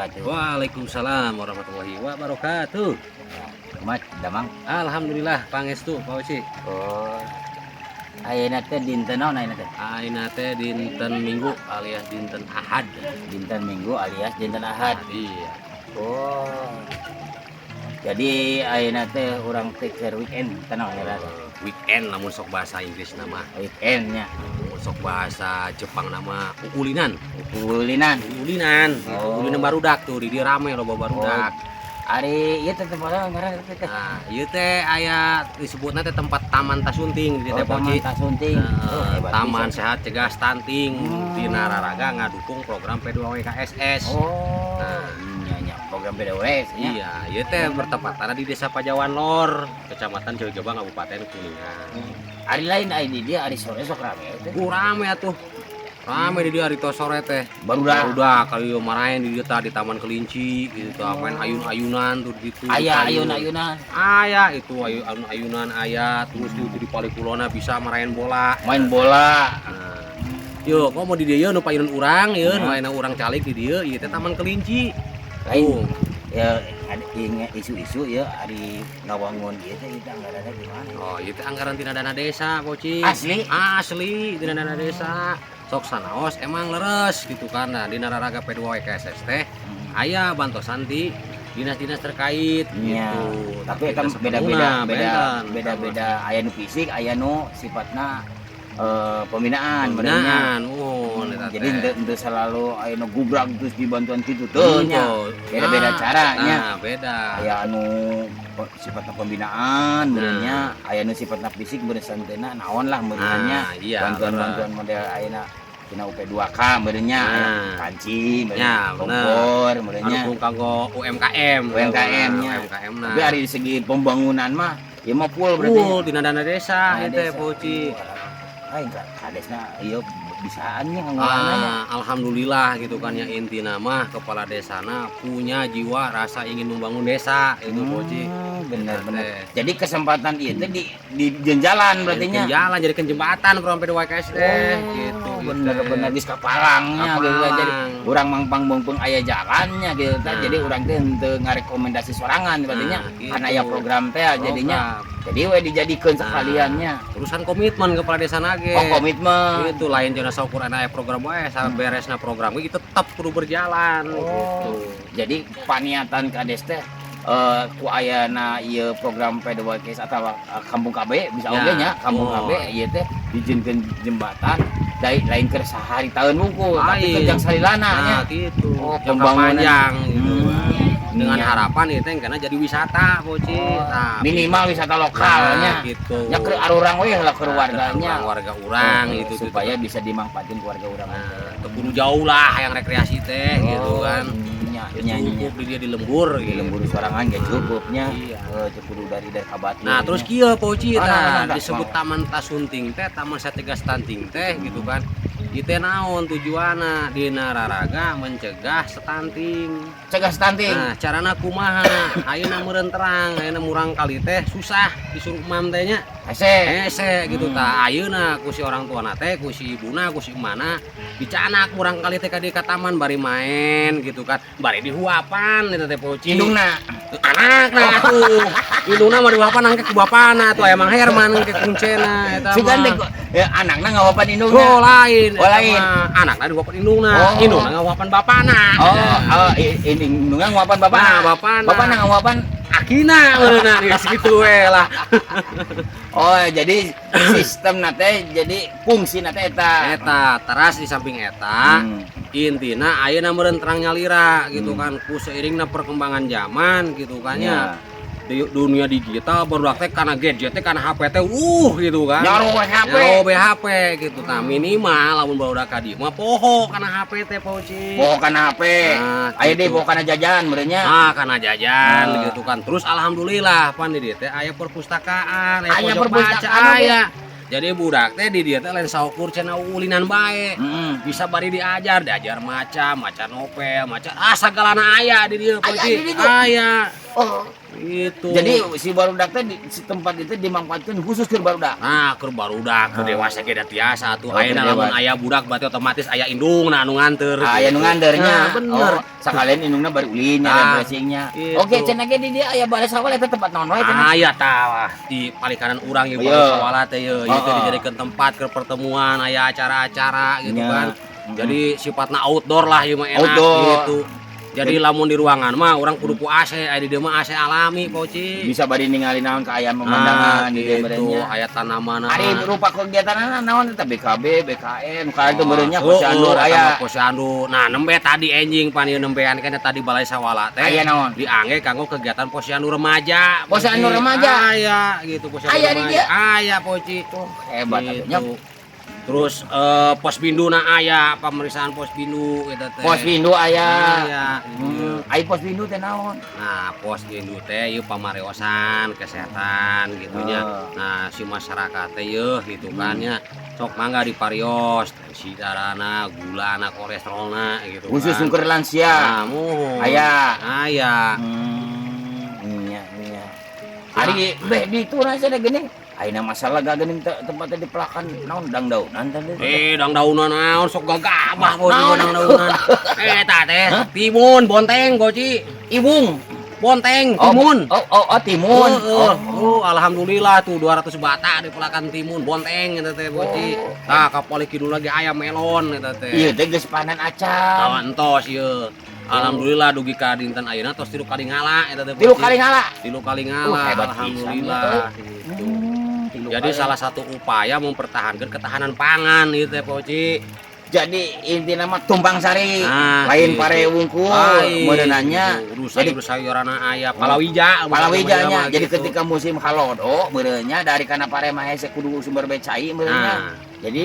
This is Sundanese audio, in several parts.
Wabarakatuh. Waalaikumsalam warahmatullahi wabarakatuh. Kumaha damang? Alhamdulillah pangestu, Pak Uci. Oh. Ayeuna teh dinten naon ayeuna teh? Ayeuna teh dinten Minggu alias dinten Ahad. Dinten Minggu alias dinten Ahad. Iya. Oh. Jadi ayeuna teh urang teh keur weekend tenang ayeuna teh. Weekend lamun sok bahasa Inggris nama. Weekend nya. Lamun sok bahasa Jepang nama ulinan. Ulinan. Ulinan gitu. Oh. Ulinan barudak tuh di dieu rame loba barudak. Ari ieu teh tempatna ngaran teh teh. Nah, ieu teh aya disebutna teh tempat Taman Tasunting di dieu teh, Oh, Taman Poci. Tasunting. Nah, Oh, hebat Taman pisan. Sehat Cegah Stunting dina raraga ngadukung program P2WKSS. Oh. Nah. Nya nya program PDWS nya. Iya, ieu teh bertepatan di Desa Pajawan Lor, Kecamatan Ciawigebang, Kabupaten Kuningan. Ari lain ari di dieu ari sore sok rame teh. Rame atuh. Rame di dieu ari tos sore teh. Barudak. Barudak kali ieu maraen di dieu tah di Taman Kelinci gitu tah, main ayun-ayunan tuh di ditu. Aya di payun. ayun-ayunan. Aya itu ayun-ayunan aya, terus di di palikulona bisa maraen bola. Main bola. Nah, yuk, kok mau di dieu nu payunan urang ieu, nu Hmm. ayeuna urang calik di dieu ieu teh Taman Kelinci. Lain Tuh. ya ada isu-isu ya ari ngawangun ieu teh itu anggarannya gimana? Oh, ieu teh anggaran tina dana desa, Poci. Asli? Asli tina dana desa. Sok sanaos emang leres gitu kan. Nah, dina raraga P2WKSS teh aya bantosan ti dinas-dinas terkait Iya. gitu. Tapi eta teu beda-beda saperluna, beda benten. beda-beda, aya nu fisik, aya nu sifatna pembinaan benernya. Pembinaan, oh, eta Jadi teh. henteu selalu aya nu gubrak terus dibantuan kitu teu nya. Beda-beda Nah, caranya. Nah, beda. Aya anu sifatna pembinaan meureunnya, aya nu sifatna fisik meureun santena naon lah meureunnya. Nah, iya, Bantuan-bantuan model ayeuna tina UP2K meureunnya, aya Nah. panci meureun, Ya, bener. kompor meureunnya. Anu kanggo UMKM. UMKM nya. UMKM nah. Tapi ari segi pembangunan mah ieu mah full berarti. Full dina dana desa Dana ieu teh desa. Poci. Aing kadesna ieu bisaan nya ngolahna nya. Ah, alhamdulillah gitu kan ya, intina mah kepala desana punya jiwa rasa ingin membangun desa itu, Poci. Bener bener. Teh. Jadi kesempatan itu di jalan berarti nya. Jalan jadi ke jembatan program P2KS teh gitu. Bener bener geus kapalangnya gitu kan. Jadi Kapalang. urang mangpang bongpeng aya jalannya gitu kan. Nah. Jadi urang teh henteu ngarekomendasi sorangan berarti nya. Nah, gitu. Karena aya program teh jadinya. Program. Jadi we dijadikeun sekaliannya. Terusan komitmen kepala desa nage. Oh, komitmen. Itu lain cenah saukur aya program wae, beresna program ge tetep kudu berjalan gitu. Jadi paniatan kades teh ku ayana ieu program P2KS atau Kampung KB bisa Ya. oge nya, Kampung Oh. KB ieu teh dijieunkeun jembatan dari lain keur sahari tahun wungkul tapi Lain. keur jang salilana nya. Nah, gitu. Oh, Jangka pembangunan. panjang gitu. Dengan harapan itu karena jadi wisata, Poci. Oh, Nah, minimal wisata lokalnya. Nah, gitu. Nya keur arurang we lah keur Nah, warganya. keur warga urang Oh, gitu supaya bisa dimanfaatin keluarga urang. Nah, teu kudu jauh lah yang rekreasi teh gitu kan. Nya Ya, nya nya. cukup di dia di lembur Di gitu. lembur sorangan ge cukupnya. Iya. Eh, cukup dari kabatur. Nah, terus kieu Poci Ah, tah nah, nah, nah, disebut mau. Taman Tasunting teh, Taman Cegah Stunting teh gitu kan. Ieu teh naon tujuanna? Dina raraga mencegah stunting. Cegah stunting. Nah, carana kumaha? Ayeuna meureun terang, ayeuna murang kali teh susah disuruh emam teh nya. Hese. Hese gitu tah. Ayeuna ku si orang tuana teh, ku si ibuna, ku si emana dicanak murang kali teh ka dieu ka taman bari main gitu kan. Bari dihuapan eta teh, Poci. Indungna. Anak nah atuh. Indungna mah dihuapan angke ku bapana atuh, aya Mang Herman engke kuncena eta Sugan teh mah. Ya, anakna ngawapan indungna. Oh, lain. Oh, Eta lain. mah anakna dihuapan indungna, Oh. indungna ngahuapan bapana. Oh, oh, indungna ngawapan bapana. Nah, bapana. Bapana ngawapan Akina meureunna geus kitu we lah. Oh, jadi sistem teh jadi fungsi teh eta. Eta teras di samping eta intina ayeuna meureun terang nyalira gitu kan ku seiringna perkembangan zaman gitu kan ya. Di dunia digital barudak teh kana gadget teh, kana HP teh gitu kan. Nyaro we HP. Nyaro we HP gitu tah, minimal lamun barudak ka dieu mah poho kana HP teh, Poci. Poho kana HP. Nah, Aya deui gitu. poho kana jajan meureun nya. Nah, kana jajan Ah. gitu kan. Terus alhamdulillah pan di dieu teh aya perpustakaan, aya Aya pojok baca, perpustakaan oge. aya. Jadi budak teh di dieu teh lain saukur cenah ulinan bae. Bisa bari diajar, diajar maca, maca novel, maca sagalana aya di dieu, Aya Poci. di ditu? Aya. Oh. Itu. Jadi si barudak teh di si tempat itu dimanfaatkan khusus ke barudak. Nah, keur barudak, keur dewasa ge da tiasa atuh. Oh, Ayeuna keur lamun dewasa. Aya budak berarti otomatis aya indungna anu nganter. Aya nu nganternya. Nah, bener. Oh, sakalian indungna bari ulin nya Nah, refreshingnya. gitu. Oke, cenah ge di dieu aya balai sawala, eta tempat naon wae cenah? Aya tah di paling kanan urang ieu Iya. balai sawala teh ieu. Ieu teh dijadikeun tempat keur pertemuan, aya acara-acara gitu kan. Jadi sifatna outdoor lah ieu mah, enak Outdoor. gitu. Jadi lamun di ruangan mah urang kudu ku AC, aya di dieu mah AC alami, Poci. Bisa bari ningali naon, kaayaan pemandangan Nah, di dieu gitu, meureunnya. Aya tanaman. Ari rupa kegiatanna naon eta, BKB, BKN, ka itu meureunnya Oh, posyandu oh, eta aya. mah posyandu. Nah, nembe tadi enjing pan ieu nembean kan tadi balai sawala teh. Aya naon? Diangge kanggo kegiatan posyandu remaja. Posyandu Poci. remaja? Aya gitu posyandu Aya di remaja. dieu? Aya, Poci. Tuh, hebat Gitu. atuh nya. Terus posbindu na aya, pemeriksaan posbindu gitu teh. Posbindu aya. Aya gitu. Ai posbindu teh naon? Nah, posbindu teh ieu pamariosan kesehatan gitu nya. Nah, si masyarakat teh yeuh gitu kan nya. Sok mangga diparios, tensi darahna, gulana, kolesterolna gitu Khusus kan. keur lansia. Nah, muhun. Aya. Aya. Nya nya. Ari beh di itu rasa geuning. Ayeuna masalah gak geuning tempatnya dipelakan naon, dangdaunan tadi. Eh, dangdaunan naon, sok gagabah Boci Naon? Dangdaunan. Eh, tah teh timun, bonteng, Boci. Iwung. Bonteng, Oh, timun. Oh, timun. Oh, oh, alhamdulillah tuh 200 bata dipelakan timun, bonteng eta teh, Boci. Oh. Tah, kapali kidul lagi aya melon eta teh. Iya teh geus panen acan. Tah, entos ieu. Alhamdulillah dugi ka dinten ayeuna tos 3 kali ngala eta teh. 3 Boci. kali ngala. 3 kali ngala, Hebat alhamdulillah. pisan, Gitu. 3 Jadi kali. salah satu upaya mempertahankan ketahanan pangan itu teh, Poci. Jadi inti nama tumpang sari, Nah, lain gitu. pare wungkul, Lain, meureunanya. gitu. Jadi Sayur sayurana aya, palawija, palawijanya. Jadi gitu. ketika musim halodo meureunnya dari kana pare mah hese kudu sumber becai meureunnya. Nah. Jadi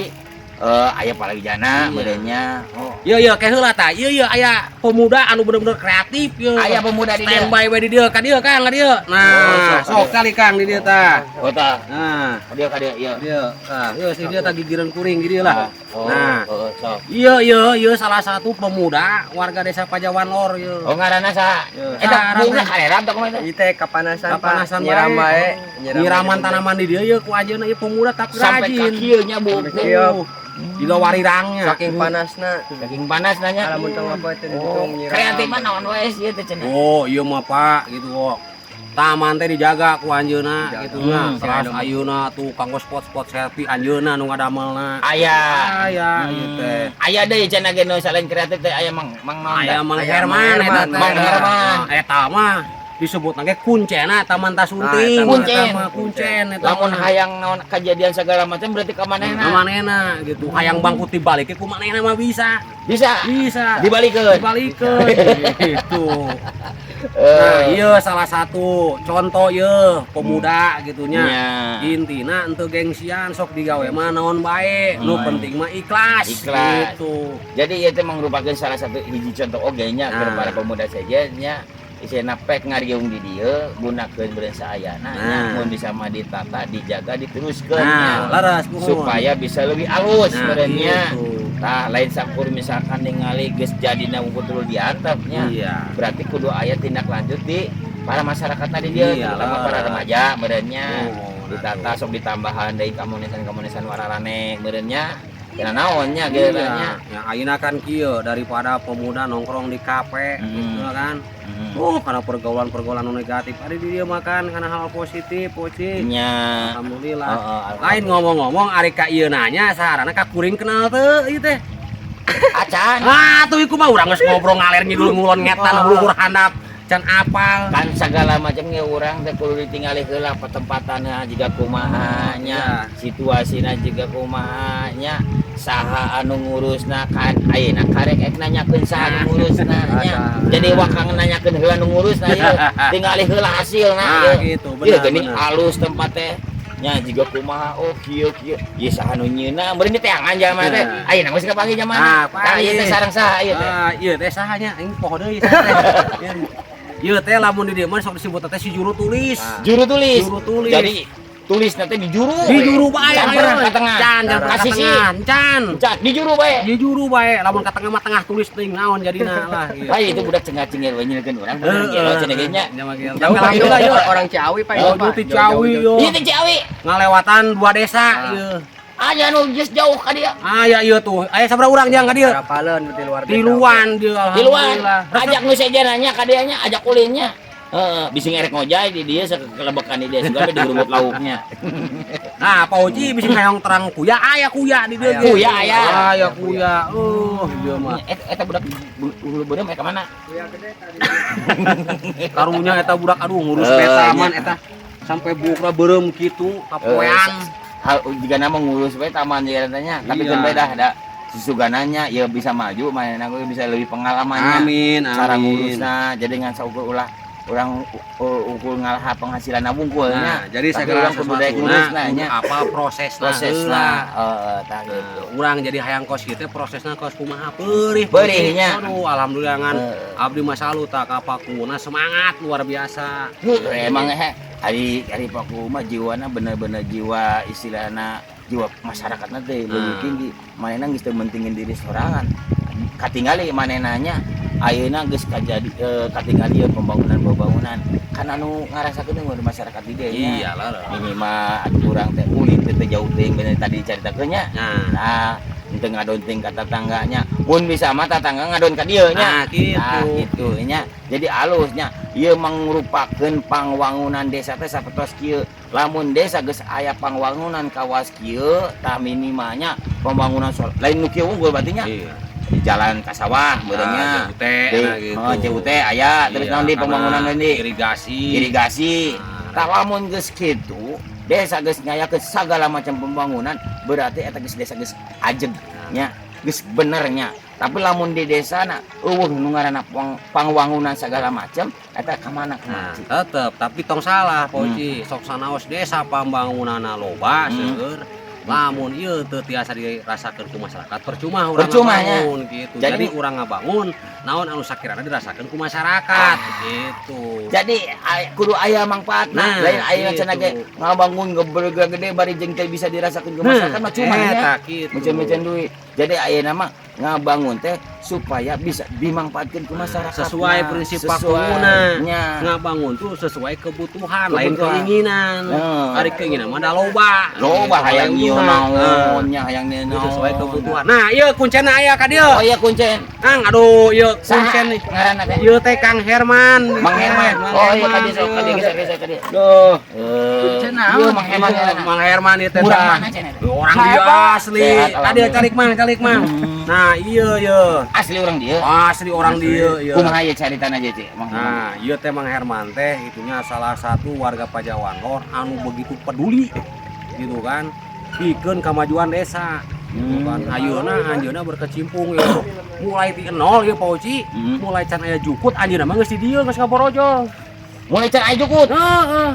aya palawijana meureunnya. Oh. Iya iya kayak heula tah. Iya iya aya pemuda anu bener-bener kreatif ieu. Aya pemuda di dieu. Standby we di dieu ka dieu Kang, ka dieu. Oh, Nah, sok, sok kali Kang di dieu tah. Oh tah, Nah, ka dieu ka dieu ieu. dieu. Tah, ieu si dieu tah gigireun kuring di dieu lah. Oh, Nah. oh, sok. Iya iya iya salah satu pemuda warga desa Pajawan Lor ieu. Oh, ngaranna saha? Iya. Eta Saha bunga ngaranna? kalerap tah kumaha teh? Ieu teh kapanasan, Pak. Kapanasan Nyiram bae. bae. Nyiraman tanaman di dieu ieu ku ajeuna ieu pemuda tapi Sampai ka rajin. kieu nya bu. Sampai kieu. Di warirangnya. Saking panasna. Saking panas nanya. Lamun tong apa teh Oh, ditung nyiram. kreatif mah naon wae sih teh cenah. Oh, iya mah Pak, gitu kok. Taman teh dijaga ku anjeunna Dijaga. gitu nya. Terus ayeuna tuh kanggo spot-spot selfie anjeunna nu ngadamelna. Aya. Aya ieu teh. Aya deui cenah ge nu selain kreatif teh aya Mang Mang naon Aya teh? Mang Aya Herman Mang eta Herman. teh. Mang Herman. Nah, eta mah disebut ge kuncena Taman Tasunting. Nah, eta mah. Kuncen. Eta mah kuncen eta. Lamun mah. hayang naon kejadian segala macam berarti ka manehna. Ka manehna gitu. Hayang bangkut dibalik ku manehna mah bisa. Bisa. Bisa. Dibalikeun. Dibalikeun gitu. Nah, iya salah satu contoh ieu pemuda gitu nya. Nya. Intina ente gengsian, sok digawe mah naon bae, nu penting mah ikhlas. Ikhlas. Gitu. Jadi ieu teh merupakan salah satu hiji contoh oge nya keur Nah. para pemuda saja nya, isena pek ngariung di dieu gunakeun beureun saayana nya, Nah. mun bisa mah ditata, dijaga, diteruskeun Nah, nya. leres nuhun. Supaya bisa lebih alus Nah, meureun nya. gitu. Tah, lain sakur misalkan ningali geus jadina kudu diantep nya. Iya. Berarti kudu aya tindak lanjut di para masyarakat tadi dia, Iya, terutama para leres. remaja meureun nya. Oh, Ditata sok ditambahan deui kamunisan-kamunisan wararane meureun nya. Kena naon nya gitu Iya. nya. Ya ayeuna kan kieu, daripada pemuda nongkrong di kafe gitu kan. Oh, karena pergaulan-pergaulan nu negatif. Ari di dieu makan karena hal positif, Poci. Nya. Alhamdulillah. Heeh, Lain ngomong-ngomong ari ka ieu nanya saharana ka kuring kenal teu ieu teh? Acan. Ah, tuh iku mah urang geus ngobrol ngaler ngidul ngulon ngetan luhur handap can apal. Kan segala macam ge urang teh kudu ditingali heula petempatanna jiga kumaha nya, situasina jiga kumaha nya, saha anu ngurusna. Kan ayeuna karek ek nanyakeun saha anu ngurusna nya. Jadi wakang nanyakeun heula nu ngurusna ieu, tingali heula hasilna Nah, ieu. gitu, Ieu benar. geuning Benar. alus tempat teh nya jiga kumaha, oh kieu kieu ieu saha nu nyieuna meureun diteangan jalma teh. Ayeuna geus kapanggih jalma. Nah, Tah, ieu teh panggih. sareng saha ieu teh? Ah, ieu teh sahanya aing poho deui saha teh. Ieu teh lamun di dieu mah sok disebut teh si juru tulis. Juru tulis. Juru tulis. Jadi Tulis nanti di juru. Di juru bae. Can pernah ka tengah. Can, can pernah ka Ka sisi. tengah. Can. Can di juru bae. Di juru bae, lamun ka tengah mah tengah tulis teuing naon jadina lah gitu. Lah itu budak cengah-cengir we nyieunkeun urang bener gelo cenah ge nya. Nya mah gelo. Jauh, Tapi Pak, itu alhamdulillah yeuh. orang Ciawi, Pak, itu, Oh, Pak. itu Ciawi Jauh-jauh. yo. Ieu teh Ciawi. Ngalewatan dua desa ieu. Aya nu geus jauh ka dieu. Aya ieu tuh. Aya sabaraha urang jang ka dieu? Karapaleun di luar desa. Tiluan dieu Tiluan. alhamdulillah. Ajak nu sejenanya ka dieu nya, ajak ulinnya. Heeh, bisi ngerek ngojay di dieu sakelebekan di dieu sugan di gerumut lauknya. Nah, Pak Uci bisi hayang terang kuya, aya kuya di dieu. Aya. Kuya aya. Aya kuya. Ieu mah. Eta budak hulu beureum ka mana? Kuya gede tadi. Karunya eta budak aduh ngurus Eh, peta nya. man eta sampai buukna beureum kitu kapoean. Hal jika nama ngurus we taman ya tanya, tapi Iya. kan beda da susugananya ya bisa maju mainan aku bisa lebih pengalamannya. Amin, amin. Cara ngurusna jadi ngan saukur ulah urang ukur ngalah penghasilan wungkulnya. Nah, jadi Tapi segala urang kudu daek sesuatu ngurusna nya. apa prosesna Prosesna heula. heeh tah gitu. Nah, urang jadi hayang kos kieu teh prosesna kos kumaha peurih. Peurihnya. Aduh, alhamdulillah ngan Heeh. abdi mah salut tak ka Pakuna semangat luar biasa. Heuh, emang he ari ari Paku mah jiwana bener-bener jiwa istilahna jiwa masyarakatna teh leuwih Nah. tinggi. Manehna geus teu mentingin diri sorangan. Katingali manehna ayeuna geus kajadi katingali ieu pembangunan-pembangunan kan anu ngarasakeun di masyarakat di dieu nya. Iya lah. Minimal atuh urang teh ulin teh teu jauh teuing bener tadi dicaritakeun nya. Nah, Nah, henteu ngadon teuing ka tatangganya. Mun bisa mah tatangga ngadon ka dieu nya. nah gitu. Nah, gitu nya. Jadi alusnya ieu mangrupakeun pangwangunan desa teh sapertos kieu. Lamun desa geus aya pangwangunan kawas kieu tah minimalnya pembangunan sol lain nu kieu unggul berarti nya. Iya. Di jalan ka sawah meureun nya. Nah, CUT, Di nah, gitu. oh, CUT aya terus Iya, naon di karena pembangunan lain di irigasi. Irigasi. Nah, Tah lamun geus kitu desa geus ngayakeun sagala macam pembangunan berarti eta geus desa geus ajeg nya geus bener nya. Tapi lamun di desa na euweuh nu ngaranna pangwangunan segala macam eta ka mana Nah, kumaha? tetep tapi tong salah Pak Uci, sok sanaos desa pembangunanna loba seueur. Lamun ieu teu tiasa dirasakeun ku masyarakat percuma urang Percuma, nya. ngabangun gitu. Jadi, Jadi- urang ngabangun naon anu sakirana dirasakeun ku masyarakat gitu. Jadi kudu aya manfaatna Nah, lain aya gitu. cenah ge ngabangun gebreg gede bari jeung teu bisa dirasakeun ku masyarakat mah cuma nya. Eta gitu. Macam-macam duit. Jadi ayeuna mah ngabangun teh supaya bisa dimanfaatkan ku masyarakat. Sesuai Nah, prinsip sesuai. Pakuna. Nya. Ngabangun tuh sesuai kebutuhan, lain Kebutuhan. keinginan. Nah. Ari keinginan mah da loba. Loba Gitu, hayang lain ieu mah. naon nya hayang ieu Itu naon. sesuai kebutuhan. Nah, ieu kuncen aya ka dieu. Oh iya kuncen. Kang, aduh, ieu Saha kuncen nih. ngaranna teh? Ieu teh Kang Herman. Mang Herman. Mang Oh iya Herman, ka dieu sok ka dieu ieu. geser geser ka dieu. Duh. Kuncen naon? Ieu Mang Herman ngaranna. Mang Herman ieu teh. Urang tah. mana cenah teh? Orang Saya, dia Pak. asli. Sehat, Ka dieu alhamdulillah. calik mang, calik mang. Nah, iya iya. Asli orang dieu. Asli orang dia iya. Kumaha ieu caritana aja, Cik? Mang Herman. Nah, iya teh Mang Herman teh itunya salah satu warga Pajawan Lor anu begitu peduli gitu kan. Pikeun kemajuan desa gitu kan. Ayeuna anjeunna berkecimpung ya. Mulai ti nol ya Pak Uci. Mulai can aya jukut anjeunna mah geus di dieu geus ngaborojol. Mulai can aya jukut. Heeh.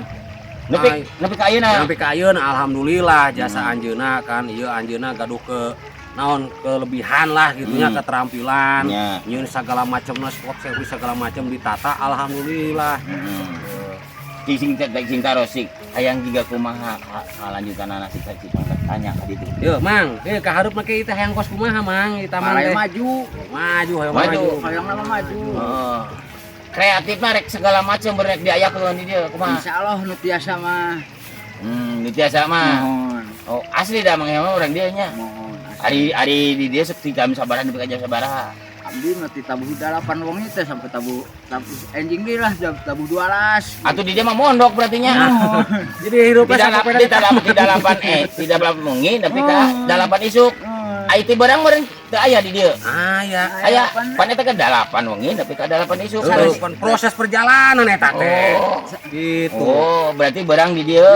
Nepi Ai. nepi ka ayeuna. Sampai ka ayeuna alhamdulillah jasa anjeunna kan ieu anjeunna gaduh ke naon kelebihan lah gitunya keterampilan. Nya. Nyieun segala macamna spot servis segala macam ditata alhamdulillah. Cing sing teh sing tarosik hayang jiga kumaha kalanjutan nasib cik tanya ka ditu. Yo, Mang, ka hareup mah ke teh hayang kos kumaha, Mang? Di taman Paraya teh. maju. Maju, hayang Maju. maju. Hayang nama maju. Heeh. Kreatifna rek segala macam berek diayakeun di dieu kumaha? Insya Allah nu tiasa mah. Nu tiasa mah. Mohon. Oh, asli dah Mang Herman urang dieu nya. Mohon. Ari ari di dieu sok ti jam sabaraha nepi ka jam sabaraha? Abdi mah ti tabuh 8 wengi teh sampai tabuh tabuh enjing deui lah jam tabuh 12. Atuh di dieu mah mondok berarti nya. Jadi hirupna Tidak sapopena tidak tidak delapan tidak delapan wengi nepi ka delapan isuk. Ai ti beurang meureun teu aya di dieu. Aya. Aya, pan eta ke dalapan wengi nepi ka dalapan isuk. Heuh, pan proses perjalanan eta teh. Oh. Gitu. Oh, berarti berang di dieu.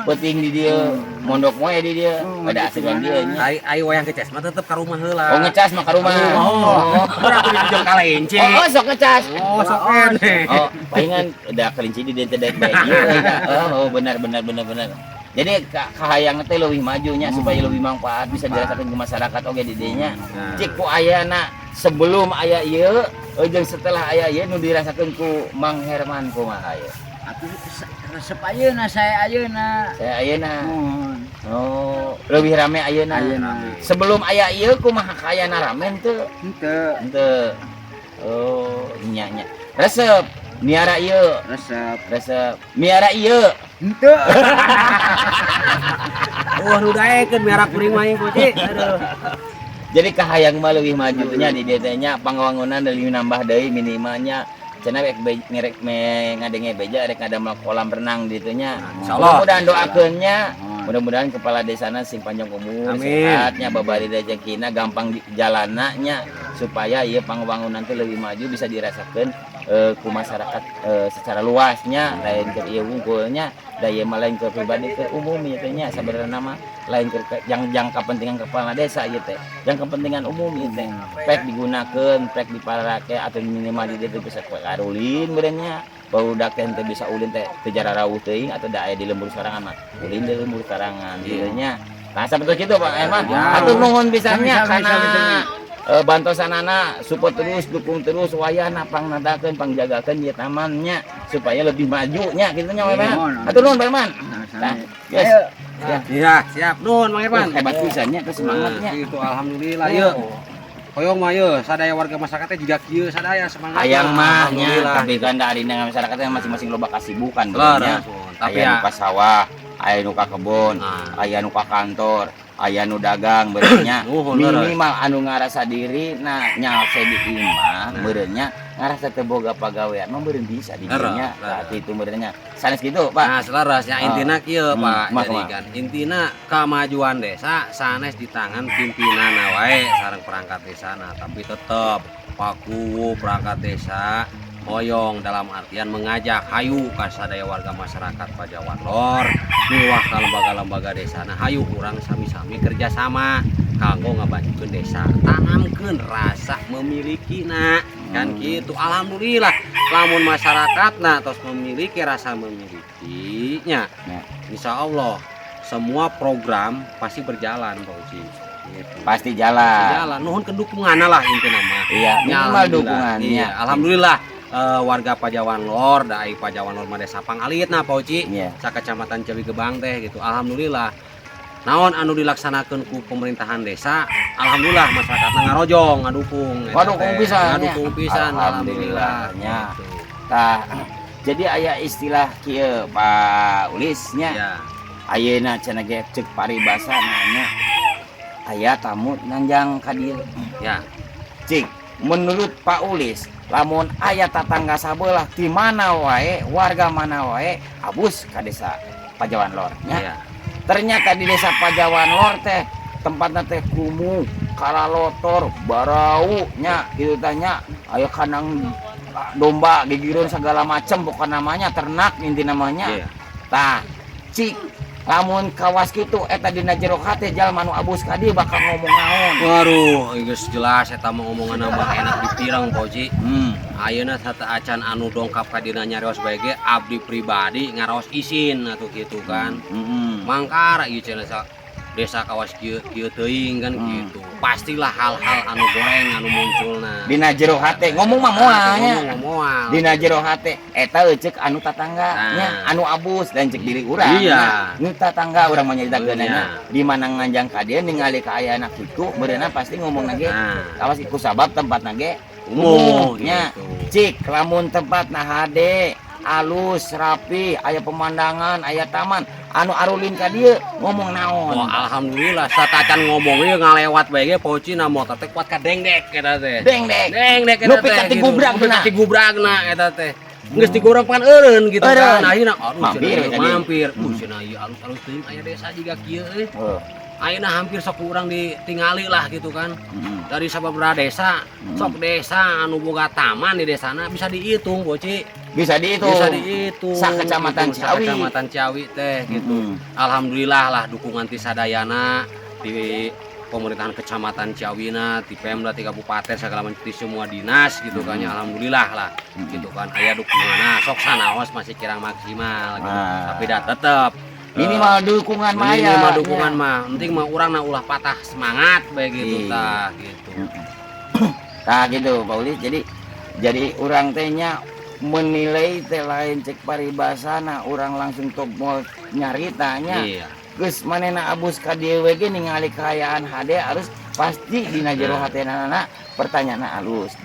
Peuting di dieu, mondok moe di dieu. Ada asli urang dieu nya. Ai ai wayang ngecas mah tetep ka rumah heula. Oh, ngecas mah ka rumah. Oh, berarti di kelinci. Oh, oh, sok ngecas. Oh, sok kene. Oh, palingan udah kelinci di dieu teh daek bae ieu. Oh, oh, benar benar benar benar. Jadi kahayang teh leuwih majunya supaya lebih manfaat bisa dirasakan ke masyarakat oge di dieu nya. Nah. Cik ku ayana sebelum aya ieu jeung setelah aya ieu nu dirasakeun ku Mang Herman kumaha ieu? Atuh resep ayeuna saya ayeuna. Saya ayeuna. Muhun. Oh, lebih rame ayeuna. Ayeuna. Sebelum aya ieu kumaha kaayana, rame henteu? Henteu. Henteu. Oh, nya nya. Resep miara ieu? Resep. Resep miara ieu? Henteu. Wah, nu daekeun miara kuring mah ieu, Ci. Aduh. Jadi kahayang mah leuwih majunya di dieu teh nya, pangwangunan leuwih nambah deui minimalnya. Cenah rek ngerek me ngadenge beja rek ngadamel kolam renang di ditu nya. Insyaallah. Mudah-mudahan doakeun nya. Muhun. Mudah-mudahan kepala desana sing panjang umur, Amin. sehatnya, babari rezekina, gampang di jalanna nya, supaya ieu pangwangunan teh leuwih maju, bisa dirasakeun ku masyarakat secara luasnya, lain ke ieu wungkulnya da ieu mah, lain ke pribadi, ke umum ieu teh nya. Sabenerna mah lain ke yang kepentingan kepala desa ieu teh, yang kepentingan umum ieu teh, pek digunakeun, pek diparake atau minimal di dieu bisa karulin meureun nya. Barudak teh henteu bisa ulin teh teu jararauh teuing atau da aya di lembur sorangan mah ulin di lembur sorangan gitu nya. Nah, sapertos kitu, Pak Herman. Ya. Hatur nuhun pisannya Sami-sami, kana sami-sami. Bantosanana, support terus, dukung terus wayahna, pangnadakeun, pangjagakeun ieu tamannya supaya lebih maju nya kitu nya, Pak Herman. Nuhun. Hatur nuhun, Pak Herman. Sami-sami. Nah, yes. Ayo. Ya. Iya, siap. Nuhun, Mang Irfan. Hebat pisannya ke semangatnya. Nah, gitu, alhamdulillah yeuh. Hoyong mah yeuh sadaya warga masyarakatnya juga kieu sadaya semangat. Hayang mah nya, Alhamdulillah. Tapi kan dari dengan masyarakatnya masing-masing loba kasibukan nya. Leres, tapi Aya ya nu ka sawah, aya nu ka kebon, Nah. aya nu ka kantor, aya nu dagang meureun nya. Nuhun, leres. Minimal anu ngarasa diri nah nyalse di imah meureun nya, ngarasa teu boga pagawean mah meureun bisa di Leres, dinya. leres. Saat itu meureun nya. Sanes kitu, Pak. Nah, selaras ya intina kieu, Pak. Kumaha, Jadi kumaha? kan intina kemajuan desa sanes di tangan pimpinan wae sareng perangkat desa, nah, tapi tetep Pak Kuwu perangkat desa hoyong dalam artian mengajak hayu ka sadaya warga masyarakat Pajawan Lor miwah ka lembaga-lembaga desa, nah, hayu urang sami-sami kerjasama kanggo ngabajukeun desa, tanamkeun rasa memiliki, nah kan gitu. Alhamdulillah lamun masyarakat nah terus memiliki rasa memilikinya, Ya. insya Allah semua program pasti berjalan, Pak Uci, gitu. Pasti jalan. Jalan, nuhun kedukungan lah intinya mah. Iya, Ya, minimal alhamdulillah. dukungannya. Iya, alhamdulillah warga Pajawan Lor, dai Pajawan Lor mah desa pangalit nah, Pak Uci. Sakecamatan Ciawi Gebang teh gitu. Alhamdulillah. Naon anu dilaksanakeun ku pemerintahan desa, alhamdulillah masyarakatna ngarojong, ngadukung eta Ngadukung teh. pisan, nya. Ngadukung pisan, Alhamdulillah, nya. Gitu. Tah, jadi aya istilah kieu, Pak Ulisnya. Ya. Ayeuna cenah ge ceuk paribasa nanya aya tamu nanjang ka dieu. Cik, menurut Pak Ulis, lamun aya tatangga sabelah di mana wae, warga mana wae, abus ka desa Pajawan Lor nya. Ternyata di desa Pajawan Lor teh tempatna teh kumuh, karalotor, barau nya kitu tah nya, aya kandang domba, gigireun segala macam, bukan namanya ternak inti namanya. Tah, cik, lamun kawas kitu eta dina jero hate jalma nu abus ka dieu bakal ngomong naon? Waduh, geus jelas eta mah omongan mah enak dipireng, Pak Uci. Ayeuna sateuacan anu dongkap ka dina nyarios bae ge abdi pribadi ngaraos isin atuh kitu kan. Mangkara ieu cenah desa kawas kieu kieu teuing kan gitu. Pastilah hal-hal anu goreng anu munculna. Dina jero hate ngomong mah moal nya. Ngomong mah moal. Dina jero hate eta ceuk anu tatangga nya, Nah. anu abus dan ceuk diri urang Iya. nya. Nu tatangga urang mah nyaritakeun Iya. nya. Di mana nganjang ka dieu ningali kaayaan kitu meureunna pasti ngomong ge Nah, kawas ku sabab tempatna ge umuh nya. gitu. Cik, lamun tempatna hade alus, rapi, aya pemandangan, aya taman, anu arulin ka dieu ngomong naon? Oh, alhamdulillah sateuacan ngomong ieu ngalewat bae ge Pak Uci na motor teh kuat ka dengdek eta teh. Dengdek. Dengdek eta Nepi teh. ka Gitu. tigubrak Nepi ka na. tigubrakna eta teh. Geus digoreng pan eureun gitu Eureun. kan. Ayeuna aduh Mampir cenah we ieu ka dieu. mampir. Cenah ieu alus-alus teuing aya desa jiga kieu euy. Oh. Ayeuna hampir sok urang ditingali lah gitu kan. Dari sababaraha desa, sok desa anu boga taman di desana bisa dihitung, Boci. Bisa dihitung. Bisa dihitung. Sakecamatan Gitu, Ciawi. sakecamatan Ciawi teh gitu. Alhamdulillah lah dukungan ti sadayana di pemerintahan kecamatan Ciawina, di Pemda, di kabupaten, segala macam, di semua dinas gitu kan ya. Alhamdulillah lah gitu kan aya dukungan. Nah, sok sanaos masih kirang maksimal gitu. Ah. Tapi dah tetep Minimal dukungan mah aya. minimal dukungan mah penting mah urang na ulah patah semangat bae gitu Iya. tah gitu. Tah gitu, Pak Ulis. Jadi urang teh nya Menilai teh lain cek paribasana urang langsung tok mau nyaritanya. Geus manehna abus ka dieu we ge ningali kaayaan hade harus pasti dina jero hatena pertanyaan alus.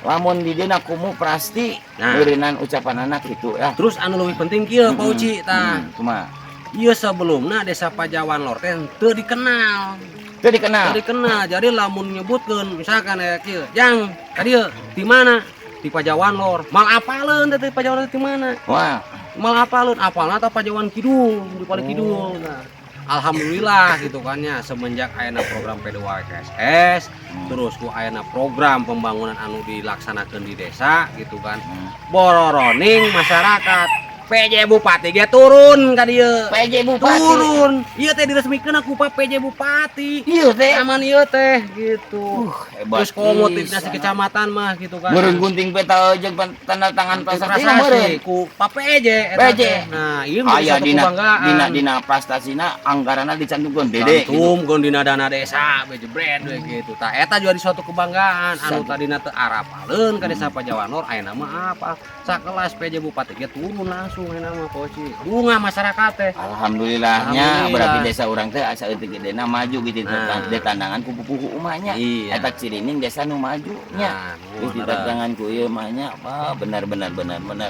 Lamun di dieu kumuh pasti meureunan ucapanana kitu ya. Terus anu leuwih penting kieu, Pak Uci, tah. Kumaha? Ieu sebelumna Desa Pajawan Lor teh teu dikenal. Teu dikenal. Teu dikenal. Jadi lamun nyebutkeun misalkan aya kieu, "Jang, ka dieu di mana?" Di Pajawan Lor. Mal apaleun teh Pajawan Lor di mana? Wah. Mal apaleun, apalna tah Pajawan Kidul, di paling kidul. Nah, alhamdulillah gitu kan ya, semenjak ayana program P2WKSS, terus ku ayana program pembangunan anu dilaksanakan di desa gitu kan. Bororoning masyarakat, PJ Bupati ge turun ka dieu. PJ Bupati. Turun. Ieu teh diresmikeun ku Pak PJ Bupati. Ieu teh. Taman ieu teh gitu. Hebat. Terus komo pisan. Di kecamatan mah gitu kan. Meureun gunting peta jeung tanda tangan prasasti prasasti meureun. Ku Pak PJ eta PJ. Teh. Nah, ieu menjadi Aya satu dina kebanggaan. Dina prastasina anggaranna dicantumkeun dede gitu. Cantumkeun dina dana desa be jebret we gitu. Tah, eta juga di suatu kebanggaan anu tadina teu arapaleun ka Desa Pajawan Lor, ayeuna mah apa? Sakelas PJ Bupati ge turun langsung ayeuna mah, Koci. Bungah masyarakat teh. Alhamdulillahnya. Alhamdulillah. Berarti desa urang teh asa eutik gedena maju gitu Nah. di tandangan ku pupuhu umahnya. Eta cirining desa nu maju nya. Nah, Geus nuhun, ditandangan ku ieu mah nya, wah, benar benar benar benar.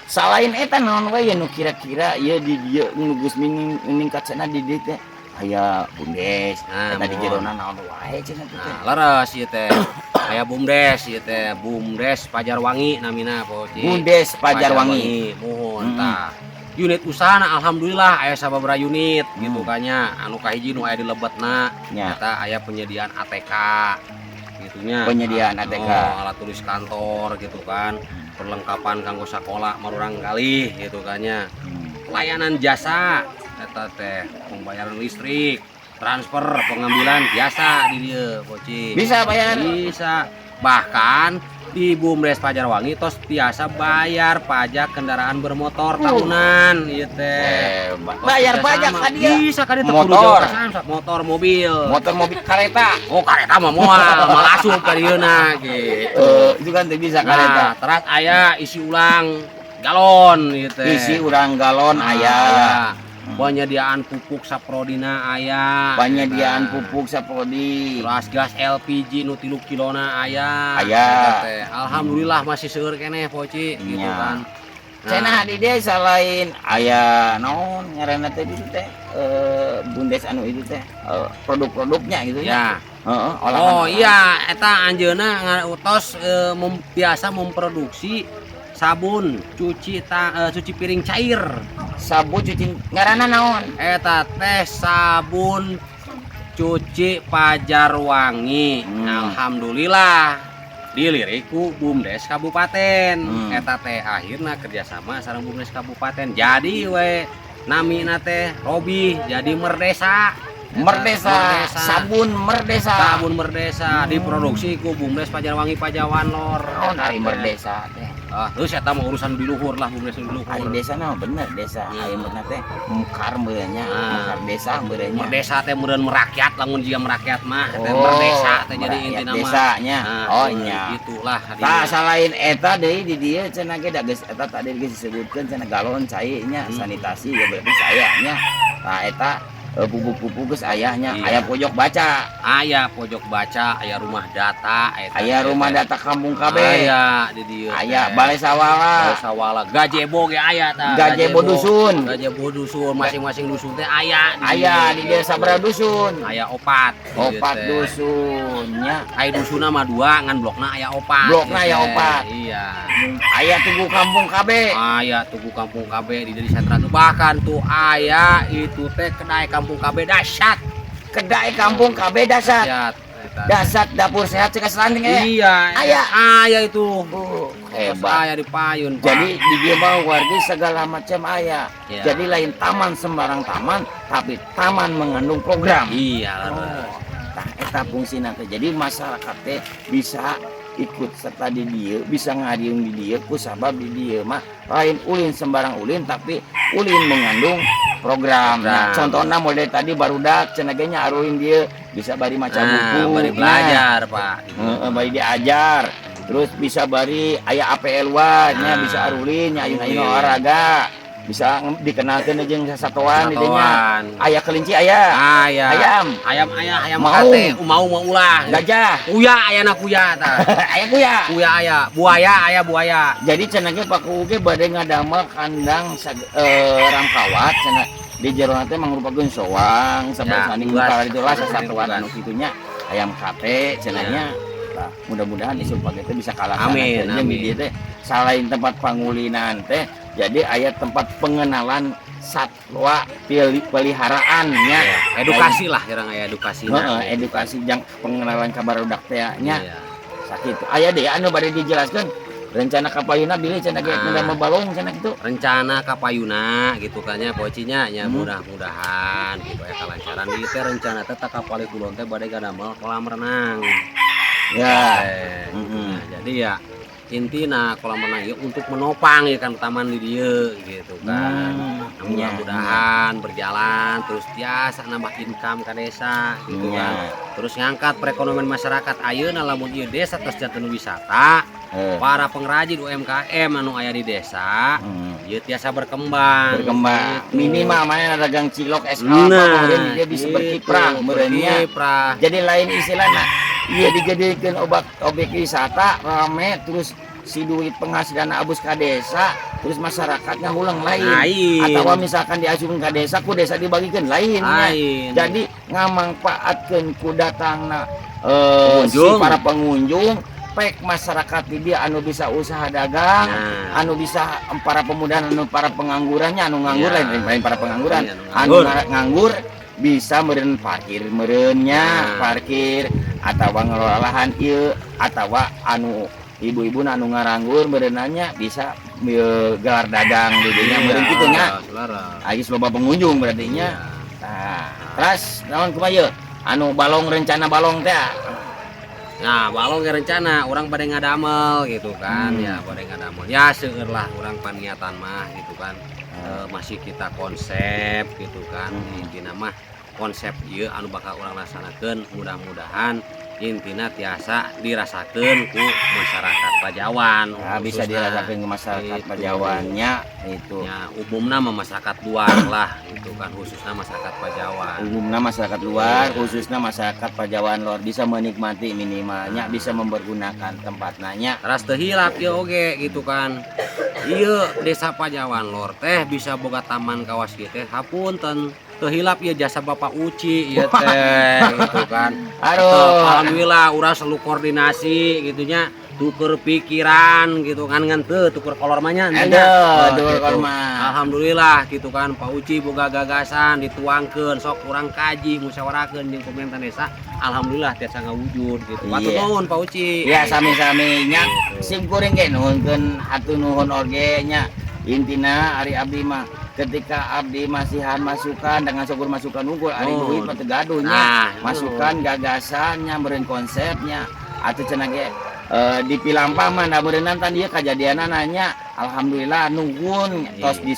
Salain eta naon we nu kira-kira ieu di dieu nu geus ningkat cenah di dieu teh aya bumdes Nah, eta di mohon. jerona naon wae cenah teh. Nah, leres ieu teh. Aya BUMDes ieu teh, BUMDes Pajarwangi namina, Koci. Bumdes Pajarwangi. Muhun tah. Unit usahana alhamdulillah aya sababaraha unit gitu kan nya. Anu kahiji nu aya di lebetna eta aya penyediaan ATK gitunya. Penyediaan ATK. Oh, alat tulis kantor gitu kan. Perlengkapan kanggo sakola marurang kali gitu kan nya. Pelayanan jasa eta teh pembayaran listrik, transfer, pengambilan biasa di dieu, Koci. Bisa bayar. Bisa. Bahkan di BUMDes Pajarwangi tos biasa bayar pajak kendaraan bermotor tahunan ieu teh. Hebat. Tos Bayar kerjasama. Pajak ka dia. Bisa ka dieu teu kudu Motor. jauh ka Samsat, motor, mobil. Motor, mobil, kereta. Oh, kareta mah moal, malah asup ka dieuna gitu. Eh, itu kan teu bisa kareta. Nah, teras aya isi ulang galon gitu. Isi urang galon Nah, aya. Penyediaan pupuk saprodina aya. Penyediaan Nah, pupuk saprodi. Terus gas LPG nu 3 kilona aya. Aya. Eta teh. Alhamdulillah masih seueur keneh, Poci, gitu kan. Nah, Cenah di desa lain aya naon ngaranna teh itu teh bumdes anu itu teh produk-produknya gitu ya. Heeh, olahan. Oh iya, eta anjeunna ngautos biasa memproduksi sabun cuci piring cair. Sabun cuci ngaranna naon? Eta teh sabun cuci Pajarwangi. Alhamdulillah dilirik ku BUMDes Kabupaten. Eta teh akhirna kerjasama sareng BUMDes Kabupaten. Jadi we namina teh Robi jadi Merdesa. Eta, Merdesa, Merdesa. Sabun Merdesa. Sabun Merdesa diproduksi ku BUMDes Pajarwangi Pajawan Lor. Oh, Eta dari teh. Merdesa teh. Ah, terus eta mah urusan di luhur lah, BUMDes di luhur. Ari desa mah bener desa. Aya meureunna teh mekar meureun nya, mekar desa meureun nya. Merdesa teh meureun merakyat, lamun jiga merakyat mah teh merdesa teh jadi merakyat intina mah. Desanya. Nah, Oh nya. Gitulah. Tah, salain eta deui di dieu cenah ge da geus eta tadi geus disebutkeun cenah galon cai nya, sanitasi ya berarti saya nya. Tah, eta pupuk-pupuk geus aya nya, aya pojok baca. Aya pojok baca, aya rumah data, eta Aya teh. Rumah data kampung KB. Aya di dieu Aya teh. balai sawala. Balai sawala, gazebo ge aya tah. Gazebo dusun. Gazebo dusun, masing-masing dusun teh aya di Aya dieu. Di desa sabaraha dusun? Aya opat di dieu Opat teh. Dusun nya. Aya dusunna mah dua, ngan blokna aya opat. Blokna aya Gitu teh. opat. Iya. Aya tugu kampung KB. Aya tugu kampung KB di desa sentra tuh, bahkan tuh aya itu teh kedai kampung KB dahsyat. Kedai kampung KB dahsyat. Dahsyat. Eta. Dahsyat dapur sehat cek selanting aya. Iya, Aya. Aya itu. Hebat. Aya di payun, Pak. Jadi di dieu mah wargi segala macam aya. Iya. Jadi lain taman sembarang taman, tapi taman mengandung program. Iya, leres. Oh, tah eta fungsina teh. Jadi masyarakat teh bisa ikut serta di dieu, bisa ngariung di dieu ku sabab di dieu mah lain ulin sembarang ulin, tapi ulin mengandung program. Nah, Program. contohnya mulai tadi barudak cenah ge nya aruing dieu bisa bari maca Nah, buku. bari belajar, Pak. Nah, heeh, bari diajar. Terus bisa bari aya APL nya, Nah. bisa arulin nya, ayeuna-ayeuna Arulin. olahraga bisa dikenalkeun jeung sasatoan di dinya. Satoan. Aya kelinci aya. Aya. Ayam. Ayam aya, ayam Maung. kate, mau mau ulah. Gajah. Kuya ayana kuya tah. Aya kuya. Kuya aya, buaya aya buaya. Jadi cenah ge Pak Kuwu ge bade ngadamel kandang ramkawat cenah di jero teh mangrupakeun soang sampai Ya, sani tugas. muka itulah sasatuan Tugas. anu kitunya ayam kate cenah nya. Tah, mudah-mudahan isuk pagi teh bisa kalah. Amin, jeung di amin. dieu teh selain tempat pangulinan teh jadi aya tempat pengenalan satwa peliharaan nya. Ya, edukasi lah kira aya edukasi. Heeh, edukasi jang pengenalan ka barudak teh nya. Iya. Sakitu aya deh anu bade dijelaskeun rencana kapayuna bilih cenah ge Ah. ngadamel balong cenah kitu. Rencana kapayuna gitu kan nya pocinya nya, mudah-mudahan gitu ya kalancaran ieu teh rencana teh kapali kulon teh bade ngadamel kolam renang. Ya. Gitu. Nah, jadi ya intina kolam renang ieu untuk menopang ya kan taman di dieu gitu kan. Nah, mudah-mudahan berjalan terus tiasa nambah income ka desa gitu kan. Terus ngangkat perekonomian masyarakat ayeuna lamun ieu desa tos janten wisata, para pengrajin UMKM anu aya di desa ieu tiasa berkembang. Berkembang. Gitu. Minimal mana dagang cilok es kelapa Nah, kemudian dia bisa gitu, berkiprah meureunnya. berkiprah. Jadi lain istilahnya iya dijadikan obat objek wisata rame terus si duit penghasilan abus ka desa terus masyarakatnya ulang lain. Lain. Atau misalkan diasupkeun ka desa ku desa dibagikan lain. Lain. Jadi ngamangpaatkeun ku datangna si Pengunjung. para pengunjung pek masyarakat di dia anu bisa usaha dagang, Nah. anu bisa para pemuda anu para penganggurannya anu nganggur Iya. lain lain para pengangguran Iya, anu anu nganggur. nganggur bisa meureun parkir meureunnya Nah. parkir atau ngelola lahan ieu atau anu ibu-ibu anu ngaranggur meureunanya bisa ieu, gelar dagang di dinya Iya, meureun kitu nya. Leres. Aya loba pengunjung berarti nya. Iya. Nah, terus naon kumaha ieu? Anu balong rencana balong teh. Nah, balong ge rencana urang bade ngadamel gitu kan ya, bade ngadamel. Ya seueur lah urang paniatan mah gitu kan. Masih kita konsep gitu kan. Intina mah konsep ieu anu bakal urang laksanakeun mudah-mudahan intina tiasa dirasakeun ku masyarakat Pajawan Nah, bisa khususna. dirasakan ke masyarakat Gitu. Pajawannya itu. Ya, umumna mah masyarakat luar lah gitu kan, khususnya masyarakat Pajawan. Umumnya masyarakat luar, Iya. khususnya masyarakat Pajawan Lor bisa menikmati minimalnya, bisa mempergunakan tempat nanya. Teras teu hilap ieu oge gitu kan. Ieu desa Pajawan Lor teh bisa boga taman kawas kieu teh hapunten. Teu hilap ieu jasa Bapak Uci ieu teh gitu kan. Aduh. Tetep, alhamdulillah urang selalu koordinasi gitu nya, tuker pikiran gitu kan ngan teu tuker kolor mah nya nya. Aduh, Oh, tuker gitu. kolor mah. Alhamdulillah gitu kan Pak Uci boga gagasan dituangkeun sok urang kaji musyawarahkeun jeung pemerintah desa. Alhamdulillah tiasa ngawujud gitu. Hatur Iya. nuhun Pak Uci. Ya sami-sami nya Gitu. sim kuring ge nuhunkeun hatur nuhun oge nya. Intina ari abdi mah ketika abdi masihan masukan dengan syukur masukan unggul ari Oh. duit mah teu gaduh nya. Nah, Masukan gagasannya meureun konsepnya atuh cenah ge di Pilampah mah da meureunnan tan ieu kajadianna nanya alhamdulillah nuhun tos di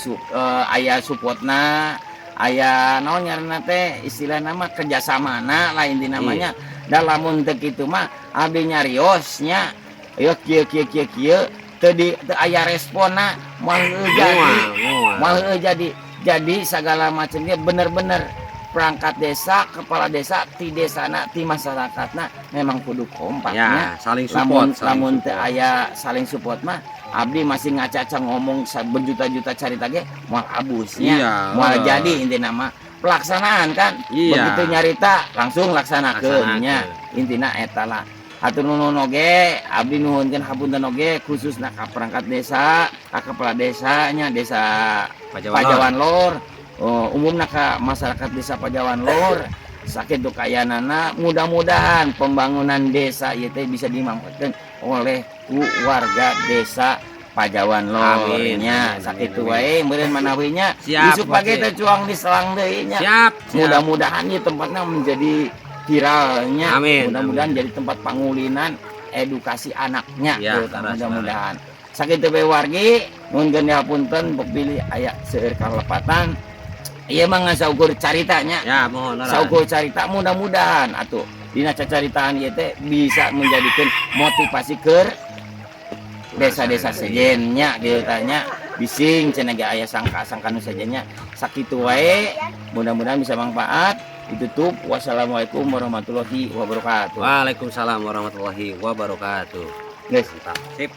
aya supportna aya naon ngaranna teh istilahna mah kerjasamana lah inti namanya. Da lamun teu kitu mah abdi nyarios nya ieu kieu kieu kieu kieu teu di teu aya responna moal heueuh jadi. Moal, moal. Moal heueuh jadi. Jadi segala macamnya bener-bener perangkat desa, kepala desa, ti desana, ti masyarakatna memang kudu kompak Ya, nya. saling support, Lamun saling lamun teu support. aya saling support mah abdi masih ngacaca ngomong berjuta-juta carita ge moal abusnya. Iya, Moal heeh. jadi intina mah pelaksanaan kan. Iya. Begitu nyarita langsung laksanakeun nya. Laksanakeun. Intina eta lah. Hatur nuhun oge, abdi nuhunkeun hapunten oge khususna ka perangkat desa, ka kepala desa nya desa Pajawan Lor. Pajawan Lor. Oh, umumna ka masyarakat desa Pajawan Lor sakitu kayanana mudah-mudahan pembangunan desa ieu teh bisa dimanfaatkan oleh ku warga desa Pajawan Lor Amin, nya. amin, Sakitu amin, wae meureun manawi nya. Siap, Isuk pagi Pak. teh cuang di selang deui nya. Siap, siap. Mudah-mudahan ieu tempatnya menjadi viralnya. Amin, Mudah-mudahan amin. jadi tempat pangulinan edukasi anaknya Ya, tuh, leres, mudah-mudahan. Sakitu bae wargi, nuhunkeun hapunten bok bilih aya seueur kalepatan. Ieu mah ngan saukur caritanya. Ya, mohon leres. Saukur carita mudah-mudahan atuh dina cacaritaan ieu teh bisa menjadikan motivasi keur Desa-desa sejennya gitu tanya, bising cenah ge aya sangka-sangka nu sejennya. Sakitu wae, mudah-mudahan bisa manfaat. Ditutup, wassalamualaikum warahmatullahi wabarakatuh. Waalaikumsalam warahmatullahi wabarakatuh. Guys. Mantap, sip.